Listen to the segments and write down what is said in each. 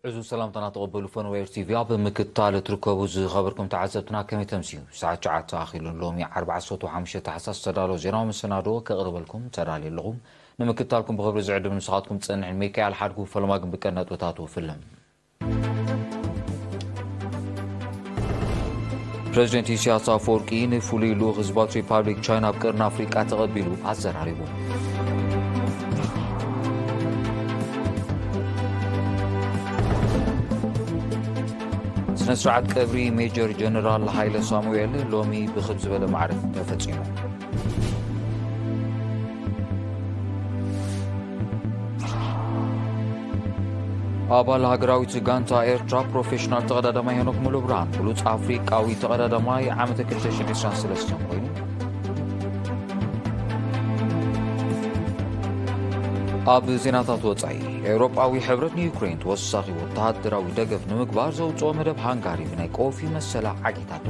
ዕዙዝ ሰላምታና ተቐበሉ ፈነወ ኤር ቲቪ ኣብ ምክትታል እትርከቡ ዝኸበርኩም ተዓዘብትና ከመይ ተምስዩ? ሰዓት ትሽዓተ ኣኺሉ ሎሚ ዓርቢ ዓሰርተ ሓሙሽተ ታሕሳስ ዝተዳሎ ዜናዊ መሰናዶ ከቕርበልኩም ተዳልየ ኣለኹ። ንምክትታልኩም ብኽብሪ ዝዕድም ንስኻትኩም ጸንሕን ሚካኤል ሓድጉ ፈለማ ግን ብቀን ነጥብታቱ ፍልም። ፕሬዚደንት ኢሳያስ ኣፈወርቂ ንፍሉይ ልኡኽ ህዝባዊት ሪፓብሊክ ቻይና ኣብ ቀርኒ ኣፍሪቃ ተቐቢሉ ኣዘራሪቡ። ስነ ስርዓት ቀብሪ ሜጀር ጀነራል ሃይለ ሳሙኤል ሎሚ ብኽብ ዝበለ ማዕርግ ተፈጺሙ። ኣባል ሃገራዊት ጋንታ ኤርትራ ፕሮፌሽናል ተቐዳዳማይ ሄኖክ ሙሉብርሃን ብሉጽ ኣፍሪቃዊ ተቐዳዳማይ ዓመተ ክልተ ሽሕን ዕስራን ሰለስተን ኮይኑ። ኣብ ዜናታት ወጻኢ፣ ኤውሮጳዊ ሕብረት ንዩክሬን ተወሳኺ ወተሃደራዊ ደገፍ ንምግባር ዘውጽኦ መደብ ሃንጋሪ ብናይ ቀውፊ መሰላ ዓጊታቶ።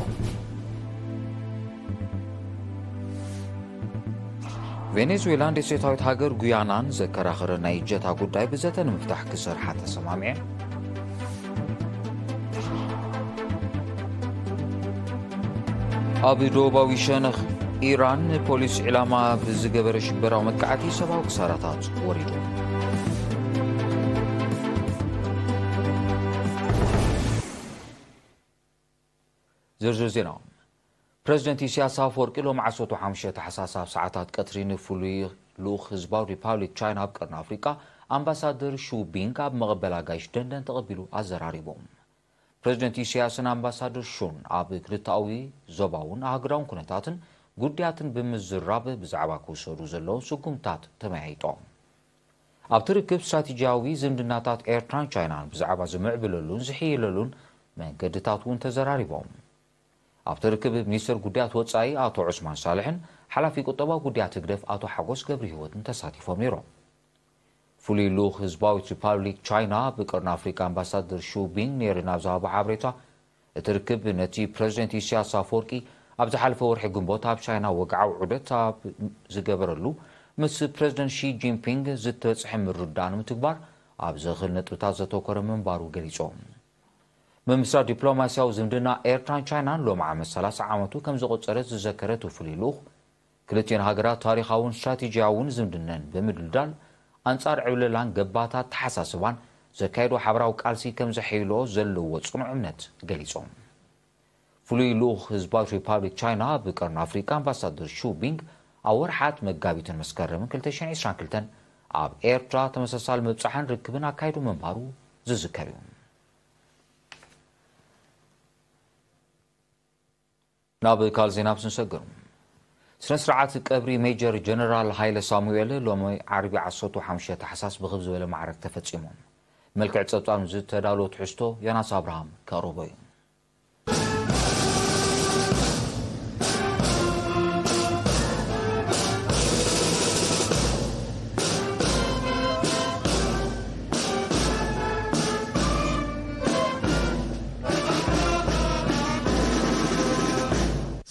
ቬኔዙዌላን ደሴታዊት ሃገር ጉያናን ዘከራኸረ ናይ እጀታ ጉዳይ ብዘተ ንምፍታሕ ክሰርሓ ተሰማሚዐን። ኣብ ደቡባዊ ሸነኽ ኢራን ፖሊስ ዒላማ ብዝገበረ ሽበራዊ መጥቃዕቲ ሰብኣዊ ክሳራታት ወሪዱ። ዝርዝር ዜና። ፕረዚደንት ኢሳያስ ኣፈወርቂ ሎሚ ዓሰርተ ሓሙሽተ ታሕሳስ ኣብ ሰዓታት ቀትሪ ንፍሉይ ልኡኽ ህዝባዊ ሪፓብሊክ ቻይና ኣብ ቀርኒ ኣፍሪቃ ኣምባሳደር ሹ ቢንግ ኣብ መቐበል ኣጋይሽ ደንደን ተቐቢሉ ኣዘራሪቡ። ፕረዚደንት ኢሳያስን ኣምባሳደር ሹን ኣብ ክልተኣዊ፣ ዞባውን ኣህጉራውን ኩነታትን ጉዳያትን ብምዝራብ ብዛዕባ ክውሰዱ ዘለዉ ስጉምታት ተመያይጦም። ኣብቲ ርክብ ስትራቴጂያዊ ዝምድናታት ኤርትራን ቻይናን ብዛዕባ ዝምዕብለሉን ዝሕይለሉን መንገድታት እውን ተዘራሪቦም። ኣብቲ ርክብ ሚኒስትር ጉዳያት ወጻኢ ኣቶ ዑስማን ሳልሕን ሓላፊ ቁጠባዊ ጉዳያት ህግደፍ ኣቶ ሓጎስ ገብረህይወትን ተሳቲፎም ነይሮም። ፍሉይ ልኡኽ ህዝባዊት ሪፓብሊክ ቻይና ብቀርኒ ኣፍሪቃ ኣምባሳደር ሹ ቢንግ ነይሩ ናብ ዝሃቦ ሓበሬታ፣ እቲ ርክብ ነቲ ፕረዚደንት ኢሳያስ ኣፈወርቂ ኣብ ዝሓለፈ ወርሒ ግንቦት ኣብ ቻይና ወግዓዊ ዑደት ኣብ ዝገበረሉ ምስ ፕረዚደንት ሺ ጂንፒንግ ዝተበጽሐ ምርድዳእ ንምትግባር ኣብ ዘኽእል ነጥብታት ዘተኮረ ምንባሩ ገሊጾም። ምምስራት ዲፕሎማስያዊ ዝምድና ኤርትራን ቻይናን ሎሚ ዓመት ሰላሳ ዓመቱ ከም ዘቖጸረ ዝዘከረ እቲ ፍሉይ ልኡኽ፣ ክልቲኤን ሃገራት ታሪኻውን ስትራቴጂያውን ዝምድነን ብምድልዳል፣ ኣንጻር ዕብለላን ገባታት ተሓሳስባን ዘካየዶ ሓበራዊ ቃልሲ ከም ዘሐይልኦ ዘለዎ ጽኑዕ እምነት ገሊጾም። ፍሉይ ልኡኽ ህዝባዊት ሪፓብሊክ ቻይና ብቀርኒ ኣፍሪቃ ኣምባሳደር ሹ ቢንግ ኣብ ወርሓት መጋቢትን መስከረምን ክልተ ሽሕን ዕስራን ክልተን ኣብ ኤርትራ ተመሳሳሊ ምብጻሕን ርክብን ኣካይዱ ምንባሩ ዝዝከር እዩ። ናብ ካልእ ዜና ክንሰግር። ስነ ስርዓት ቀብሪ ሜጀር ጀነራል ሃይለ ሳሙኤል ሎሚ ዓርቢ ዓሰርተ ሓሙሽተ ታሕሳስ ብኽብ ዝበለ ማዕረግ ተፈጺሙ። መልክዕ ጸብጻብ ዝተዳለወ ትሕዝቶ ዮናስ ኣብርሃም ከቕርቦ እዩ።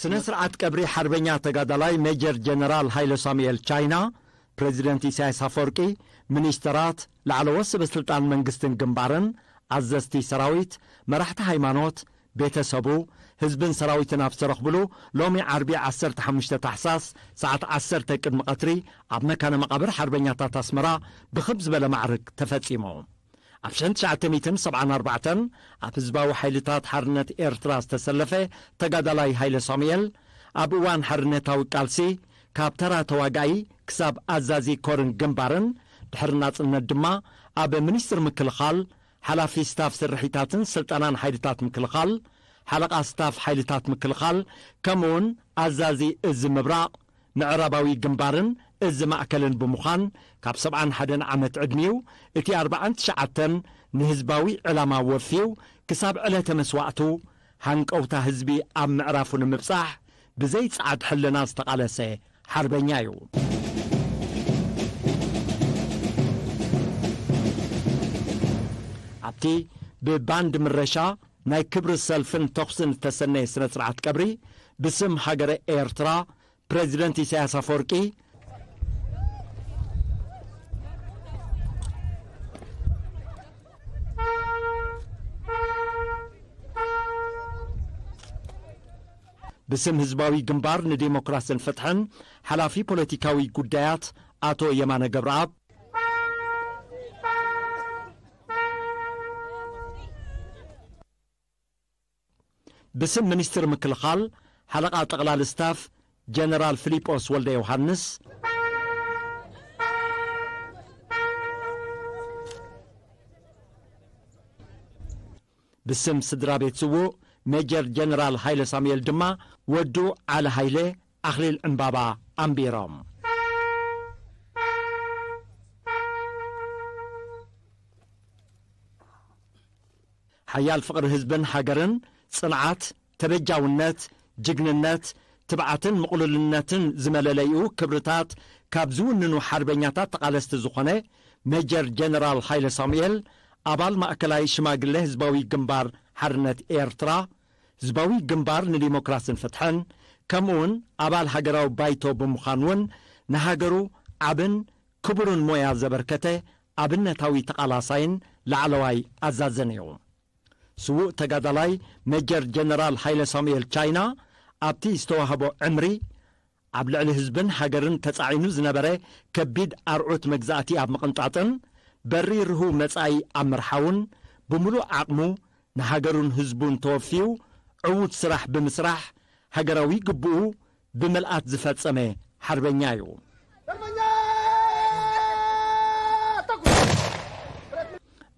ስነ ስርዓት ቀብሪ ሓርበኛ ተጋዳላይ ሜጀር ጀነራል ሃይለ ሳሙኤል ቻይና፣ ፕረዚደንት ኢሳያስ ኣፈወርቂ፣ ሚኒስተራት፣ ላዕለዎት ሰበ ስልጣን መንግስትን ግንባርን፣ ኣዘዝቲ ሰራዊት፣ መራሕቲ ሃይማኖት፣ ቤተሰቡ፣ ህዝብን ሰራዊትን ኣብ ዝተረኽብሉ ሎሚ ዓርቢ ዓሰርተ ሓሙሽተ ታሕሳስ ሰዓት ዓሰርተ ቅድሚ ቀትሪ ኣብ መካነ መቓብር ሓርበኛታት ኣስመራ ብኽብ ዝበለ ማዕርግ ተፈጺሙ። ኣብ ሽሕን ትሽዓተ ሚእትን ሰብዓን ኣርባዕተን ኣብ ህዝባዊ ሓይልታት ሓርነት ኤርትራ ዝተሰለፈ ተጋዳላይ ሃይለ ሳሙኤል፣ ኣብ እዋን ሓርነታዊ ቃልሲ ካብ ተራ ተዋጋኢ ክሳብ ኣዛዚ ኮርን ግንባርን፣ ድሕሪ ናጽነት ድማ ኣብ ሚኒስትሪ ምክልኻል፣ ሓላፊ ስታፍ ስርሒታትን ስልጠናን ሓይልታት ምክልኻል፣ ሓለቓ ስታፍ ሓይልታት ምክልኻል፣ ከምኡውን ኣዛዚ እዚ ምብራቕ፣ ምዕራባዊ ግንባርን እዚ ማእከልን ብምዃን፣ ካብ ሰብዓን ሓደን ዓመት ዕድሚኡ እቲ ኣርባዓን ትሽዓተን ንህዝባዊ ዕላማ ወፍዩ፣ ክሳብ ዕለተ መስዋእቱ፣ ሃንቀውታ ህዝቢ ኣብ ምዕራፉ ንምብጻሕ ብዘይ ጸዓድ ሕልና ዝተቓለሰ ሓርበኛ እዩ። ኣብቲ ብባንድ ምረሻ ናይ ክብሪ ሰልፍን ተኹስን ዝተሰነየ ስነ ስርዓት ቀብሪ፣ ብስም ሃገረ ኤርትራ ፕረዚደንት ኢሳያስ ኣፈወርቂ፣ ብስም ህዝባዊ ግንባር ንዴሞክራስን ፍትሕን ሓላፊ ፖለቲካዊ ጉዳያት ኣቶ የማነ ገብረኣብ፣ ብስም ሚኒስትር ምክልኻል ሓለቓ ጠቕላሊ ስታፍ ጀነራል ፊሊጶስ ወልደ ዮሃንስ፣ ብስም ስድራ ቤት ስዉእ ሜጀር ጀነራል ሃይለ ሳሙኤል ድማ፣ ወዱ ዓሊ ሃይለ ኣኽሊል ዕምባባ ኣንቢሮም። ሓያል ፍቕሪ ህዝብን ሃገርን፣ ጽንዓት፣ ተበጃውነት፣ ጅግንነት፣ ትብዓትን ምቕሉልነትን ዝመለለይኡ ክብርታት ካብ ዝውንኑ ሓርበኛታት ተቓለስቲ ዝኾነ ሜጀር ጀነራል ሃይለ ሳሙኤል፣ ኣባል ማእከላይ ሽማግለ ህዝባዊ ግንባር ሓርነት ኤርትራ፣ ህዝባዊ ግንባር ንዲሞክራስን ፍትሕን፣ ከምኡውን ኣባል ሃገራዊ ባይቶ ብምዃን እውን ንሃገሩ ዓብን ክቡርን ሞያ ዘበርከተ ኣብነታዊ ተቓላሳይን ላዕለዋይ ኣዛዝን እዩ። ስዉእ ተጋዳላይ ሜጀር ጀነራል ሃይለ ሳሙኤል ቻይና ኣብቲ ዝተዋህቦ ዕምሪ፣ ኣብ ልዕሊ ህዝብን ሃገርን ተጻዒኑ ዝነበረ ከቢድ ኣርዑት መግዛእቲ ኣብ ምቕንጣጥን፣ በሪርሁ መጻኢ ኣብ ምርሓውን፣ ብምሉእ ዓቕሙ ንሃገሩን ህዝቡን ተወፊዩ ዕዉት ስራሕ ብምስራሕ ሃገራዊ ግቡኡ ብምልኣት ዝፈጸመ ሓርበኛ እዩ።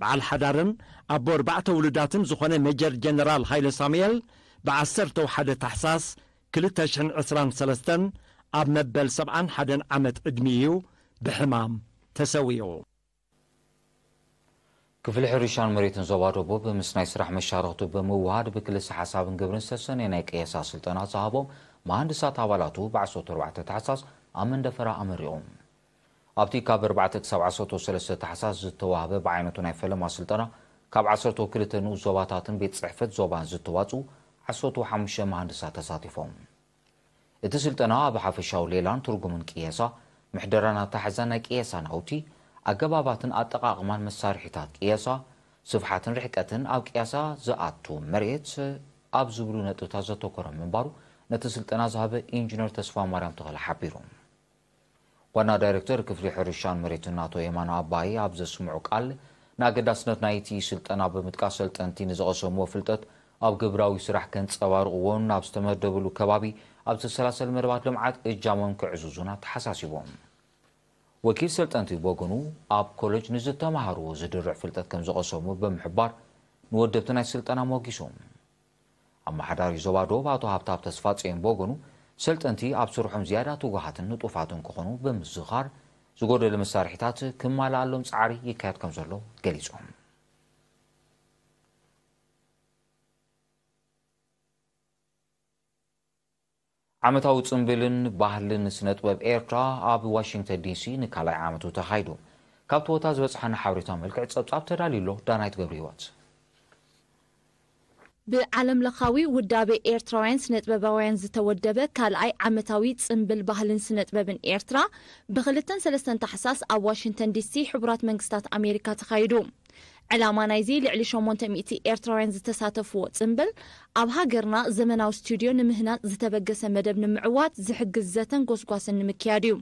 በዓል ሓዳርን ኣቦ ኣርባዕተ ውሉዳትን ዝኾነ ሜጀር ጀነራል ሃይለ ሳሙኤል፣ ብ ዓሰርተ ሓደ ታሕሳስ ክልተ ሽሕን ዕስራን ሰለስተን ኣብ መበል ሰብዓን ሓደን ዓመት ዕድሚኡ እዩ ብሕማም ተሰዊኡ። ክፍሊ ሕርሻን መሬትን ዞባ ደቡብ ምስ ናይ ስራሕ መሻርኽቱ ብምውሃድ ብክልሰ ሓሳብን ግብርን ዝተሰነየ ናይ ቅየሳ ስልጠና ዝሃቦም መሃንድሳት ኣባላቱ ብ ዓሰርተ ኣርባዕተ ታሕሳስ ኣብ መንደፈራ ኣመሪቑ። ኣብቲ ካብ ኣርባዕተ ክሳብ ዓሰርተ ሰለስተ ታሕሳስ ዝተዋህበ ብዓይነቱ ናይ ፈለማ ስልጠና፣ ካብ ዓሰርተ ክልተ ንኡስ ዞባታትን ቤት ጽሕፈት ዞባን ዝተዋጽኡ ዓሰርተ ሓሙሽተ መሃንድሳት ተሳቲፎም። እቲ ስልጠና ኣብ ሓፈሻዊ ሌላን ትርጉምን ቅየሳ፣ ምሕደራን ኣተሓሕዛን ናይ ቅየሳ ናውቲ፣ ኣገባባትን ኣጠቓቕማን መሳርሒታት ቅየሳ፣ ስፍሓትን ርሕቀትን ኣብ ቅየሳ ዝኣቱ መሬት ኣብ ዝብሉ ነጥብታት ዘተኮረ ምንባሩ ነቲ ስልጠና ዝሃበ ኢንጂነር ተስፋማርያም ተኽለ ሓቢሩ። ዋና ዳይሬክተር ክፍሊ ሕርሻን መሬትን ኣቶ የማነ ኣባይ ኣብ ዘስምዑ ቃል፣ ንኣገዳስነት ናይቲ ስልጠና ብምጥቃስ፣ ሰልጠንቲ ንዝቐሰምዎ ፍልጠት ኣብ ግብራዊ ስራሕ ከንጸባርቕዎን ኣብ ዝተመደብሉ ከባቢ ኣብ ዝሰላሰል መደባት ልምዓት እጃሞም ከዕዝዙን ኣተሓሳሲቦም። ወኪል ሰልጠንቲ ብወገኑ፣ ኣብ ኮሌጅ ንዝተማሃርዎ ዝድርዕ ፍልጠት ከም ዝቐሰሙ ብምሕባር፣ ንወደብቲ ናይ ስልጠና ሞጊሶም። ኣመሓዳሪ ዞባ ዶብ ኣቶ ሃብታብ ተስፋጽዮን ብወገኑ፣ ሰልጠንቲ ኣብ ስርሖም ዝያዳ ትጉሃትን ንጡፋትን ክኾኑ ብምዝኻር፣ ዝጎደለ መሳርሒታት ክማልኣሎም ጻዕሪ ይካየድ ከም ዘሎ ገሊጾም። ዓመታዊ ጽምብልን ባህልን ስነ ጥበብ ኤርትራ ኣብ ዋሽንግተን ዲሲ ንካልኣይ ዓመቱ ተኻይዱ። ካብ ተወታ ዝበጽሓና ሓበሬታ መልክዕ ጸብጻብ ተዳልዩ ኣሎ። ዳናይት ገብረ ህይወት። ብዓለም ለኻዊ ውዳቤ ኤርትራውያን ስነ ጥበባውያን ዝተወደበ ካልኣይ ዓመታዊ ጽምብል ባህልን ስነ ጥበብን ኤርትራ ብክልተን ሰለስተን ታሕሳስ ኣብ ዋሽንግተን ዲሲ ሕቡራት መንግስታት ኣሜሪካ ተኻይዱ። ዕላማ ናይዚ ልዕሊ ሸሞንተ ሚእቲ ኤርትራውያን ዝተሳተፍዎ ጽምብል፣ ኣብ ሃገርና ዘመናዊ ስቱድዮ ንምህናጽ ዝተበገሰ መደብ ንምዕዋት ዝሕግዝ ዘተን ጎስጓስን ንምክያድ እዩ።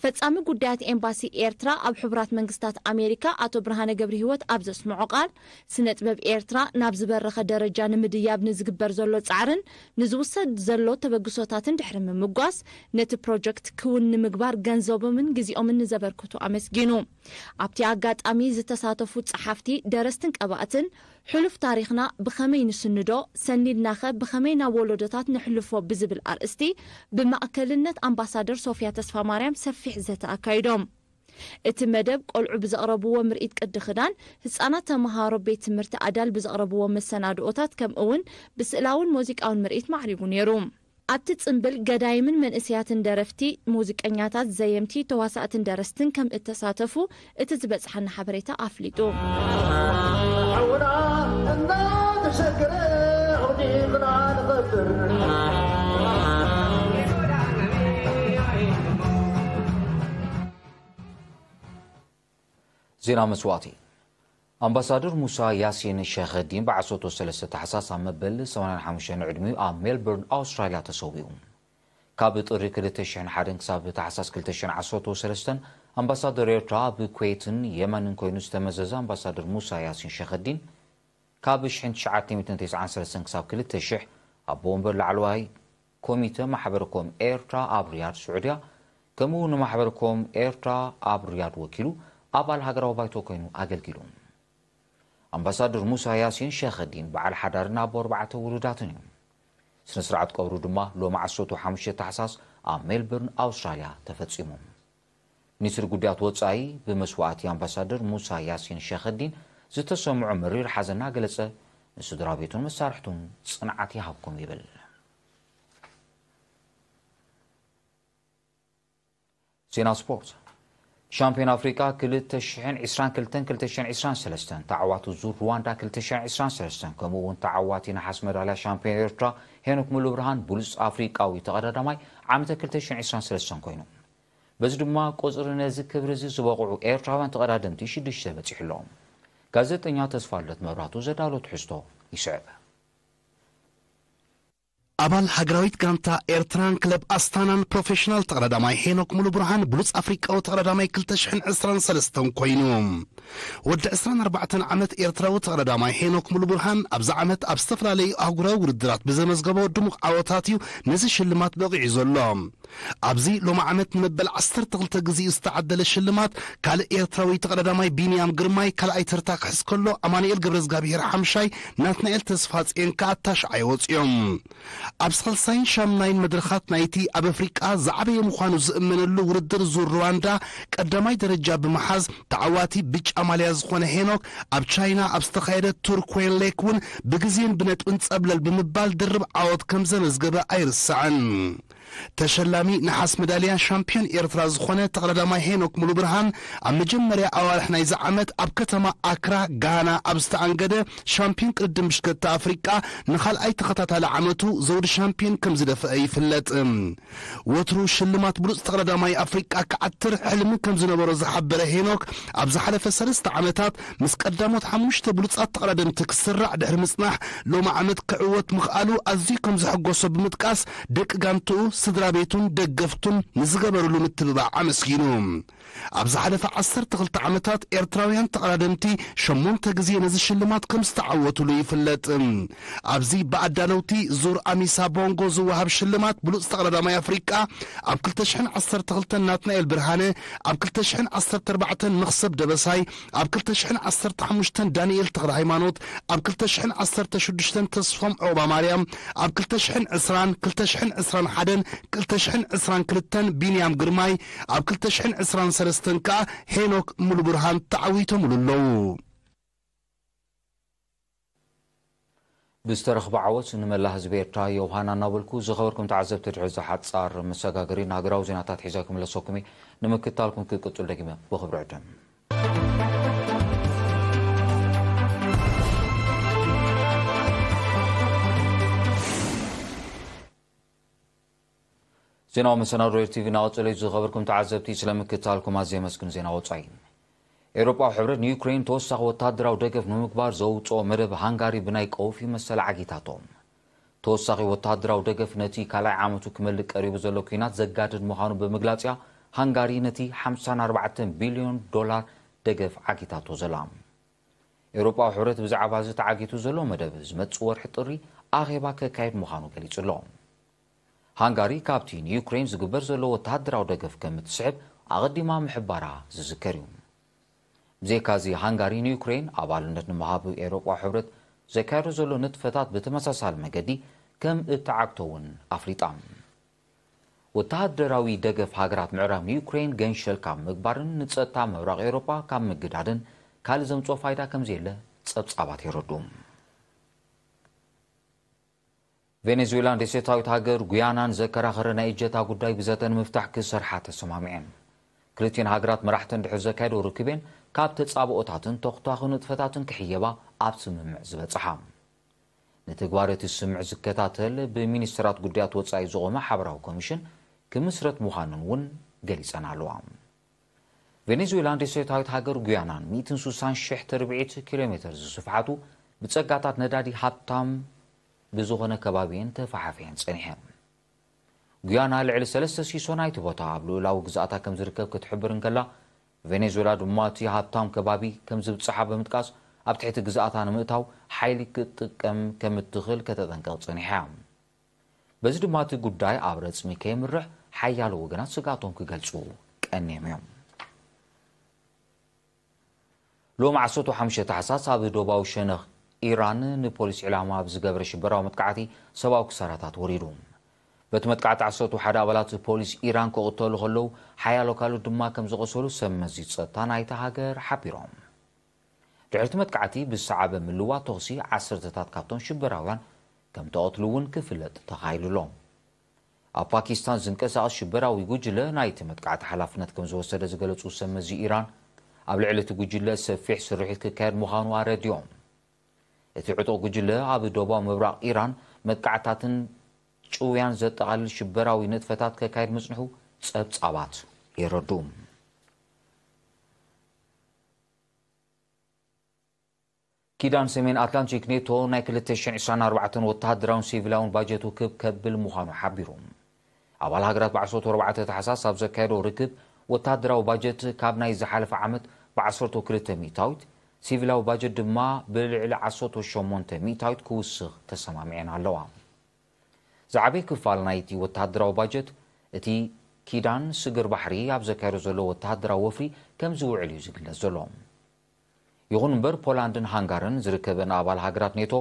ፈጻሚ ጉዳያት ኤምባሲ ኤርትራ ኣብ ሕቡራት መንግስታት ኣሜሪካ ኣቶ ብርሃነ ገብረሂወት ኣብ ዘስምዖ ቃል፣ ስነ ጥበብ ኤርትራ ናብ ዝበረኸ ደረጃ ንምድያብ ንዝግበር ዘሎ ጻዕርን ንዝውሰድ ዘሎ ተበግሶታትን ድሕሪ ምምጓስ፣ ነቲ ፕሮጀክት ክውን ንምግባር ገንዘቦምን ግዜኦምን ንዘበርከቱ ኣመስጊኑ። ኣብቲ ኣጋጣሚ ዝተሳተፉ ጸሓፍቲ፣ ደረስትን ቀባእትን፣ ሕሉፍ ታሪኽና ብኸመይ ንስንዶ፣ ሰኒድናኸ ብኸመይ ናብ ወለዶታት ነሕልፎ ብዝብል ኣርእስቲ ብማእከልነት ኣምባሳደር ሶፍያ ተስፋማርያም ሰፊሕ ዘተ ኣካይዶም። እቲ መደብ ቆልዑ ብዘቕረብዎ ምርኢት ቅዲ ክዳን፣ ህጻናት ተመሃሮ ቤት ትምህርቲ ኣዳል ብዘቕረብዎ መሰናድኦታት፣ ከምኡ እውን ብስእላውን ሙዚቃውን ምርኢት ማዕሪጉ ነይሩ። ኣብቲ ጽምብል ገዳይምን መንእሰያትን ደረፍቲ፣ ሙዚቀኛታት፣ ዘየምቲ፣ ተዋሳእትን ደረስትን ከም እተሳተፉ እቲ ዝበጽሓና ሓበሬታ ኣፍሊጡ። ሓውና እናተሸገረ ኣቕዲምና ንቐብር። ዜና መስዋእቲ። ኣምባሳደር ሙሳ ያሲን ሸኸዲን ብዓሰርተ ሰለስተ ታሕሳስ ኣብ መበል ሰማንያን ሓሙሽተን ዕድሚኡ ኣብ ሜልበርን ኣውስትራልያ ተሰዊኡ። ካብ ጥሪ ክልተ ሽሕን ሓደን ክሳብ ታሕሳስ ክልተ ሽሕን ዓሰርተ ሰለስተን ኣምባሳደር ኤርትራ ኣብ ኩዌትን የመንን ኮይኑ ዝተመዘዘ ኣምባሳደር ሙሳ ያሲን ሸኸዲን፣ ካብ ሽሕን ትሽዓተ ሚእትን ተስዓን ሰለስተን ክሳብ ክልተ ሽሕ ኣቦ ወንበር ላዕለዋይ ኮሚተ ማሕበረ ኮም ኤርትራ ኣብ ሪያድ ስዑድያ፣ ከምኡ እውን ንማሕበረ ኮም ኤርትራ ኣብ ሪያድ ወኪሉ ኣባል ሃገራዊ ባይቶ ኮይኑ ኣገልጊሉ። ኣምባሳደር ሙሳ ያሲን ሸኸዲን በዓል ሓዳርን ኣቦ ኣርባዕተ ውሉዳትን እዩ። ስነ ስርዓት ቀብሩ ድማ ሎሚ ዓሰርተ ሓሙሽተ ታሕሳስ ኣብ ሜልበርን ኣውስትራልያ ተፈጺሙ። ሚኒስትሪ ጉዳያት ወጻኢ ብመስዋእቲ ኣምባሳደር ሙሳ ያሲን ሸኸዲን ዝተሰምዖ መሪር ሓዘን እናገለጸ፣ ንስድራ ቤቱን መሳርሕቱን ጽንዓት ይሃብኩም ይብል። ዜና ስፖርት። ሻምፒዮን ኣፍሪቃ ክልተ ሽሕን ዕስራን ክልተን ክልተ ሽሕን ዕስራን ሰለስተን ተዓዋቲ ዙር ሩዋንዳ ክልተ ሽሕን ዕስራን ሰለስተን ከምኡ እውን ተዓዋቲ ነሓስ መዳልያ ሻምፒዮን ኤርትራ ሄኖክ ሙሉ ብርሃን ብሉጽ ኣፍሪቃዊ ተቐዳዳማይ ዓመተ ክልተ ሽሕን ዕስራን ሰለስተን ኮይኑ። በዚ ድማ ቁጽሪ ነዚ ክብሪ እዚ ዝበቕዑ ኤርትራውያን ተቐዳደምቲ ሽዱሽተ በጺሑ ኣሎ። ጋዜጠኛ ተስፋልደት መብራቱ ዘዳሎ ትሕዝቶ ይስዕብ። ኣባል ሃገራዊት ጋንታ ኤርትራን ክለብ ኣስታናን ፕሮፌሽናል ተቐዳዳማይ ሄኖክ ሙሉ ብርሃን ብሉጽ ኣፍሪቃዊ ተቐዳዳማይ ክልተ ሽሕን ዕስራን ሰለስተን ኮይኑ። ወዲ ዕስራን ኣርባዕተን ዓመት ኤርትራዊ ተቐዳዳማይ ሄኖክ ሙሉ ብርሃን ኣብዚ ዓመት ኣብ ዝተፈላለዩ ኣህጉራዊ ውድድራት ብዘመዝገቦ ድሙቕ ዓወታት እዩ ነዚ ሽልማት በቒዑ ዘሎ። ኣብዚ ሎሚ ዓመት ንመበል ዓሰርተ ክልተ ግዜኡ ዝተዓደለ ሽልማት ካልእ ኤርትራዊ ተቐዳዳማይ ቢንያም ግርማይ ካልኣይ ተርታ ክሕዝ ከሎ ኣማኑኤል ገብረዝጋብሄር ሓምሻይ ናትናኤል ተስፋጽዮን ከኣ ታሽዓይ ወጺኦም። ኣብ ሳልሳይን ሻምናይን መድረኻት ናይቲ ኣብ ኣፍሪቃ ዝዓበየ ምዃኑ ዝእመነሉ ውድድር ዙር ሩዋንዳ ቀዳማይ ደረጃ ብምሓዝ ተዓዋቲ ብጫ ማልያ ዝኾነ ሄኖክ ኣብ ቻይና ኣብ ዝተኻየደ ቱር ኩዌን ሌክ እውን ብግዜን ብነጥብን ጸብለል ብምባል ድርብ ዓወት ከም ዘመዝገበ ኣይርሳዕን። ተሸላሚ ነሓስ መዳልያ ሻምፒዮን ኤርትራ ዝኾነ ተቐዳዳማይ ሄኖክ ሙሉ ብርሃን ኣብ መጀመርያ ኣዋርሕ ናይዚ ዓመት ኣብ ከተማ ኣክራ ጋና ኣብ ዝተኣንገደ ሻምፒዮን ቅድድም ብሽክለታ ኣፍሪቃ ንኻልኣይ ተኸታታሊ ዓመቱ ዘውዲ ሻምፒዮን ከም ዝደፍአ ይፍለጥ። ወትሩ ሽልማት ብሉጽ ተቐዳዳማይ ኣፍሪቃ ክዓትር ሕልሚ ከም ዝነበሮ ዝሓበረ ሄኖክ ኣብ ዝሓለፈ ሰለስተ ዓመታት ምስ ቀዳሞት ሓሙሽተ ብሉጻት ተቐዳደምቲ ክስራዕ ድሕሪ ምጽናሕ ሎሚ ዓመት ክዕወት ምኽኣሉ ኣዝዩ ከም ዘሐጎሶ ብምጥቃስ ደቂ ጋንትኡ፣ ስድራ ቤቱን ደገፍቱን ንዝገበርሉ ምትብባዕ ኣመስጊኑ። ኣብ ዝሓለፈ ዓሰርተ ክልተ ዓመታት ኤርትራውያን ተቐዳደምቲ ሸሞንተ ግዜ ነዚ ሽልማት ከም ዝተዓወትሉ ይፍለጥ። ኣብዚ ብኣዳለውቲ ዙር ኣሚሳ ቦንጎ ዝወሃብ ሽልማት ብሉጽ ተቐዳዳማይ ኣፍሪቃ ኣብ ክልተ ሽሕን ዓሰርተ ክልተን ናትናኤል ብርሃነ፣ ኣብ ክልተ ሽሕን ዓሰርተ ኣርባዕተን መኽሰብ ደበሳይ፣ ኣብ ክልተ ሽሕን ዓሰርተ ሓሙሽተን ዳንኤል ተኽለ ሃይማኖት፣ ኣብ ክልተ ሽሕን ዓሰርተ ሽዱሽተን ተስፎም ዑቕባ ማርያም፣ ኣብ ክልተ ሽሕን ዕስራን ክልተ ሽሕን ዕስራን ሓደን ክልተ ሽሕን ዕስራን ክልተን ቢንያም ግርማይ፣ ኣብ ክልተ ሽሕን ዕስራን ሰለስተን ከኣ ሄኖክ ሙሉብርሃን ተዓዊቶምሉ ኣለዉ። ብዝተረኽበ ዓወት ንመላእ ህዝቢ ኤርትራ ዮሃና እናበልኩ፣ ዝኸበርኩም ተዓዘብቲ፣ ድሕሪ እዚ ሓጻር መሰጋገሪ ንሃገራዊ ዜናታት ሒዘ ክምለሰኩም እየ። ንምክትታልኩም ክቅጽል ደጊመ ብኽብሪ ዕድም። ዜናዊ መሰናዶ ኤር ቲቪ እናቐጸለ እዩ። ዝኸበርኩም ተዓዘብቲ፣ ስለምክትታልኩም ኣዝየ የመስግን። ዜና ወጻኢ። ኤውሮጳዊ ሕብረት ንዩክሬን ተወሳኺ ወተሃደራዊ ደገፍ ንምግባር ዘውጽኦ መደብ፣ ሃንጋሪ ብናይ ቀውፊ መሰል ዓጊታቶ። ተወሳኺ ወተሃደራዊ ደገፍ ነቲ ካልኣይ ዓመቱ ክመልእ ቀሪቡ ዘሎ ኲናት ዘጋድድ ምዃኑ ብምግላጽ እያ ሃንጋሪ ነቲ ሓምሳን ኣርባዕተን ቢልዮን ዶላር ደገፍ ዓጊታቶ ዘላ። ኤውሮጳዊ ሕብረት ብዛዕባ እዚ ተዓጊቱ ዘሎ መደብ ዝመጽእ ወርሒ ጥሪ ኣኼባ ከካየድ ምዃኑ ገሊጹ ኣሎ። ሃንጋሪ ካብቲ ንዩክሬን ዝግበር ዘሎ ወተሃደራዊ ደገፍ ከም እትስሕብ ኣቐዲማ ምሕባራ ዝዝከር እዩ። ብዘይካዚ፣ ሃንጋሪ ንዩክሬን ኣባልነት ንምሃብ ኤውሮጳዊ ሕብረት ዘካየዶ ዘሎ ንጥፈታት ብተመሳሳሊ መገዲ ከም እተዓግቶ እውን ኣፍሊጣ። ወተሃደራዊ ደገፍ ሃገራት ምዕራብ ንዩክሬን ገንሸል ካብ ምግባርን ንጸጥታ ምብራቕ ኤውሮጳ ካብ ምግዳድን ካልእ ዘምጽኦ ፋይዳ ከም ዘየለ ጸብጻባት የረድኡ። ቬኔዙዌላን ደሴታዊት ሃገር ጉያናን ዘከራኸረ ናይ እጀታ ጉዳይ ብዘተ ንምፍታሕ ክሰርሓ ተሰማሚዐን። ክልቲኤን ሃገራት መራሕተን ድሕሪ ዘካየዶ ርክቤን ካብ ተጻብኦታትን ተኹታኺ ንጥፈታትን ክሕየባ ኣብ ስምምዕ ዝበጽሓ። ንትግባረ እቲ ስምምዕ ዝከታተል ብሚኒስትራት ጉዳያት ወጻኢ ዝቖመ ሓበራዊ ኮሚሽን ክምስረት ምዃኑን እውን ገሊጸን ኣለዋ። ቬኔዙዌላን ደሴታዊት ሃገር ጉያናን ሚእትን ስሳን ሽሕ ትርብዒት ኪሎ ሜተር ዝስፍሓቱ ብጸጋታት ነዳዲ ሃብታም ብዝኾነ ከባቢ እየን ተፋሓፊሐን ጸኒሐን። ጉያና ልዕሊ ሰለስተ ሲሶ ናይቲ ቦታ ኣብ ልኡላዊ ግዝኣታ ከም ዝርከብ ክትሕብር እንከላ፣ ቬኔዙዌላ ድማ እቲ ሃብታም ከባቢ ከም ዝብጽሓ ብምጥቃስ፣ ኣብ ትሕቲ ግዝኣታ ንምእታው ሓይሊ ክትጥቀም ከም እትኽእል ከተጠንቅቕ ጸኒሓ እያ። በዚ ድማ እቲ ጉዳይ ኣብ ረጽሚ ከየምርሕ ሓያሎ ወገናት ስግኣቶም ክገልጹ ቀንዮም እዮም። ሎም ዓሰርተ ሓሙሽተ ታሕሳስ ኣብ ደቡባዊ ሸነኽ ኢራን ንፖሊስ ዒላማ ኣብ ዝገበረ ሽበራዊ መጥቃዕቲ ሰብኣዊ ክሳራታት ወሪዱ። በቲ መጥቃዕቲ ዓሰርተ ሓደ ኣባላት ፖሊስ ኢራን ክቕተሉ ከለዉ፣ ሓያሎ ካልኦት ድማ ከም ዝቖሰሉ ሰብ መዚ ጸጥታ ናይታ ሃገር ሓቢሮም። ድሕሪ እቲ መጥቃዕቲ ብዝሰዓበ ምልዋ ተኹሲ ዓሰርተታት ካብቶም ሽበራውያን ከም ተቐትሉ እውን ክፍለጥ ተኻኢሉ ኣሎ። ኣብ ፓኪስታን ዝንቀሳቐስ ሽበራዊ ጉጅለ ናይቲ መጥቃዕቲ ሓላፍነት ከም ዝወሰደ ዝገለጹ ሰብ መዚ ኢራን፣ ኣብ ልዕሊ እቲ ጉጅለ ሰፊሕ ስርሒት ክካየድ ምዃኑ ኣረዲኦም። እቲ ዕጡቕ ጉጅለ ኣብ ደቡባዊ ምብራቕ ኢራን መጥቃዕታትን ጭውያን ዘጠቓልል ሽበራዊ ንጥፈታት ከካይድ ምጽንሑ ጸብጻባት የረድኡ። ኪዳን ሰሜን ኣትላንቲክ ኔቶ ናይ ክልተ ሽሕን ዕስራን ኣርባዕተን ወተሃደራውን ሲቪላውን ባጀት ውክብ ከብል ምዃኑ ሓቢሩ። ኣባል ሃገራት ብዓሰርተ ኣርባዕተ ታሕሳስ ኣብ ዘካየዶ ርክብ፣ ወተሃደራዊ ባጀት ካብ ናይ ዝሓለፈ ዓመት ብዓሰርተ ክልተ ሚእታዊት፣ ሲቪላዊ ባጀት ድማ ብልዕሊ ዓሰርተ ሸሞንተ ሚእታዊት ክውስኽ ተሰማሚዐን ኣለዋ። ዝዓበየ ክፋል ናይቲ ወተሃደራዊ ባጀት፣ እቲ ኪዳን ስግር ባሕሪ ኣብ ዘካየዶ ዘሎ ወተሃደራዊ ወፍሪ ከም ዝውዕል እዩ ዝግለጽ ዘሎ። ይኹን እምበር፣ ፖላንድን ሃንጋርን ዝርከበን ኣባል ሃገራት ኔቶ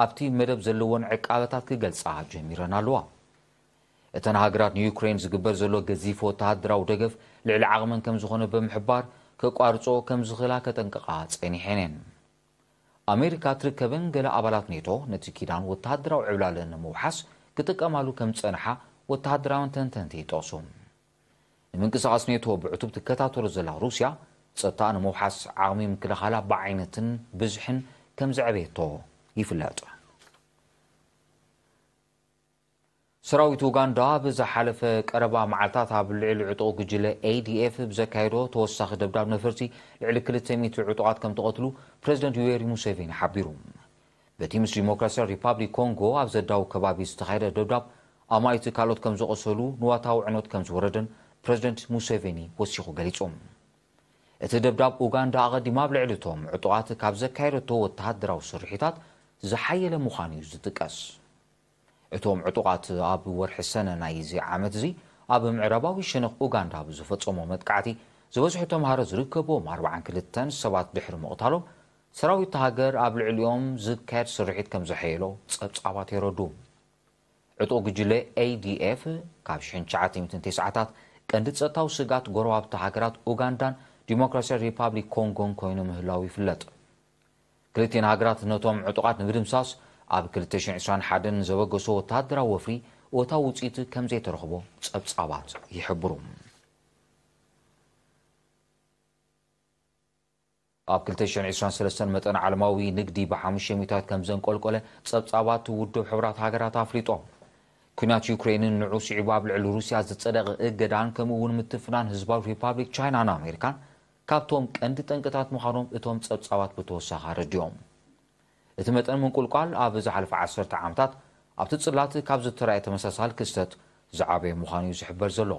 ኣብቲ መደብ ዘለወን ዕቃበታት ክገልጻ ጀሚረን ኣለዋ። እተን ሃገራት ንዩክሬን ዝግበር ዘሎ ገዚፍ ወተሃደራዊ ደገፍ ልዕሊ ዓቕመን ከም ዝኾነ ብምሕባር፣ ከቋርጾ ከም ዝኽእላ ከጠንቅቓ ጸኒሐን እየን። ኣሜሪካ ትርከበን ገለ ኣባላት ኔቶ ነቲ ኪዳን ወተሃደራዊ ዕብላለን ንምውሓስ ክጥቀማሉ ከም ዝጸንሓ ወተሃደራውያን ተንተንቲ ይጠቕሱ። ንምንቅስቓስ ኔቶ ብዕቱብ ትከታተሎ ዘላ ሩስያ፣ ጸጥታኣ ንምውሓስ ዓቕሚ ምክልኻላ ብዓይነትን ብዝሕን ከም ዘዕበየቶ ይፍለጥ። ሰራዊት ኡጋንዳ ብዝሓለፈ ቀረባ መዓልታት ኣብ ልዕሊ ዕጡቕ ጉጅለ ኤ ዲ ኤፍ ብዘካየዶ ተወሳኺ ደብዳብ ነፈርቲ ልዕሊ ክልተ ሚእቲ ዕጡቓት ከም ተቐትሉ ፕረዚደንት ዩዌሪ ሙሴቬኒ ሓቢሩ። በቲ ምስ ዲሞክራሲያዊ ሪፓብሊክ ኮንጎ ኣብ ዘዳው ከባቢ ዝተኻየደ ደብዳብ፣ ኣማኢት ካልኦት ከም ዝቖሰሉ፣ ንዋታዊ ዕንወት ከም ዝወረደን ፕረዚደንት ሙሴቬኒ ወሲኹ ገሊጹ። እቲ ደብዳብ፣ ኡጋንዳ ኣቐዲማ ኣብ ልዕሊ እቶም ዕጡቓት ካብ ዘካየደቶ ወተሃደራዊ ስርሒታት ዝሓየለ ምዃኑ እዩ ዝጥቀስ። እቶም ዕጡቓት ኣብ ወርሒ ሰነ ናይዚ ዓመት እዚ ኣብ ምዕራባዊ ሸነኽ ኡጋንዳ ብዝፈጸሞ መጥቃዕቲ፣ ዝበዝሑ ተምሃሮ ዝርከብዎም ኣርባዓን ክልተን ሰባት ድሕሪ ምቕታሎም፣ ሰራዊት እታ ሃገር ኣብ ልዕሊኦም ዝካየድ ስርሒት ከም ዘሐየሎ ጸብጻባት የረዱ። ዕጡቕ ጉጅለ ኤ ዲ ኤፍ ካብ ሽሕን ትሽዓተ ሚእትን ተስዓታት ቀንዲ ጸጥታዊ ስግኣት ጎረባብቲ ሃገራት ኡጋንዳን ዲሞክራሲያዊ ሪፓብሊክ ኮንጎን ኮይኑ ምህላዉ ይፍለጥ። ክልቲኤን ሃገራት ነቶም ዕጡቓት ንምድምሳስ ኣብ ክልተ ሽሕን ዕስራን ሓደን ዘበገሶ ወተሃደራዊ ወፍሪ እወታዊ ውጽኢት ከም ዘይተረኽቦ ጸብጻባት ይሕብሩ። ኣብ ክልተ ሽሕን ዕስራን ሰለስተን መጠን ዓለማዊ ንግዲ ብሓሙሽተ ሚእታዊት ከም ዘንቆልቆለ ጸብጻባት ውድብ ሕቡራት ሃገራት ኣፍሊጦም። ኲናት ዩክሬንን ንዑ ስዒቡ ኣብ ልዕሊ ሩስያ ዝጸደቐ እገዳን ከምኡ እውን ምትፍናን ህዝባዊ ሪፓብሊክ ቻይናን ኣሜሪካን ካብቶም ቀንዲ ጠንቅታት ምዃኖም እቶም ጸብጻባት ብተወሳኺ ኣረዲኦም። እቲ መጠን ምንቁልቋል ኣብ ዝሓለፈ ዓሰርተ ዓመታት ኣብቲ ጽላት ካብ ዝተራእየ ተመሳሳሊ ክስተት ዝዓበየ ምዃኑ እዩ ዝሕበር ዘሎ።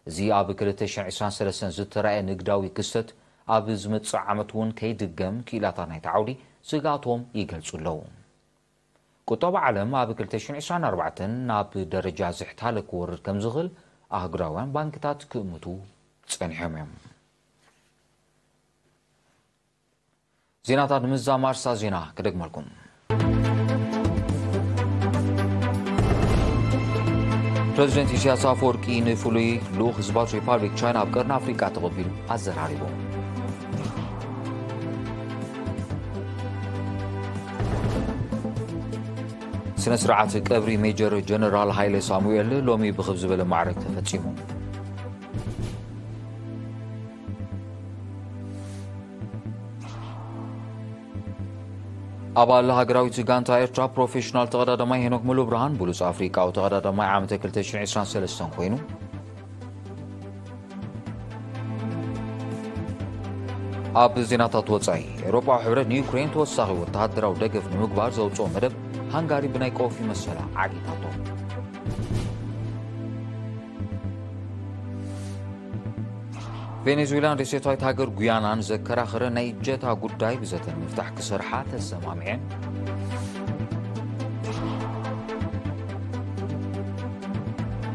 እዚ ኣብ ክልተ ሽሕን ዕስራን ሰለስተን ዝተራእየ ንግዳዊ ክስተት ኣብ ዝመጽእ ዓመት እውን ከይድገም ክኢላታት ናይቲ ዓውዲ ስግኣቶም ይገልጹ ኣለዉ። ቁጠባ ዓለም ኣብ ክልተ ሽሕን ዕስራን ኣርባዕተን ናብ ደረጃ ዝሕታለ ክወርድ ከም ዝኽእል ኣህጉራውያን ባንክታት ክእምቱ ጸኒሖም እዮም። ዜናታት ንምዝዛም ኣርእስታት ዜና ክደግመልኩም። ፕረዚደንት ኢሳያስ ኣፈወርቂ ንፍሉይ ልኡኽ ህዝባዊ ሪፓብሊክ ቻይና ኣብ ቀርኒ ኣፍሪቃ ተቐቢሉ ኣዘራሪቡ። ስነ ስርዓት ቀብሪ ሜጀር ጀነራል ሃይለ ሳሙኤል ሎሚ ብኽብ ዝበለ ማዕረግ ተፈጺሙ። ኣባል ሃገራዊት ጋንታ ኤርትራ ፕሮፌሽናል ተቐዳዳማይ ሄኖክ ሙሉብርሃን ብሉጽ ኣፍሪቃዊ ተቐዳዳማይ ዓመተ ክልተ ሽሕን ዕስራን ሰለስተን ኮይኑ። ኣብ ዜናታት ወጻኢ፣ ኤውሮጳዊ ሕብረት ንዩክሬን ተወሳኺ ወተሃደራዊ ደገፍ ንምግባር ዘውጽኦ መደብ፣ ሃንጋሪ ብናይ ቀውፊ መሰላ ዓጊታቶ። ቬኔዙዌላን ደሴታዊት ሃገር ጉያናን ዘከራኸረ ናይ እጀታ ጉዳይ ብዘተ ንምፍታሕ ክሰርሓ ተሰማሚዐን።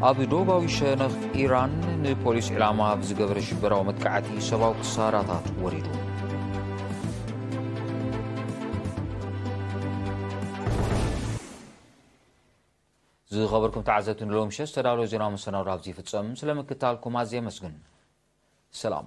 ኣብ ደቡባዊ ሸነኽ ኢራን ንፖሊስ ዕላማ ብዝገበረ ሽበራዊ መጥቃዕቲ ሰብኣዊ ክሳራታት ወሪዱ። ዝኸበርኩም ተዓዘብቲ፣ ንሎሚ ምሸት ዝተዳለወ ዜናዊ መሰናዶ ኣብዚ ይፍጸም። ስለ ምክታልኩም ኣዝየ ኣመስግን። ሰላም።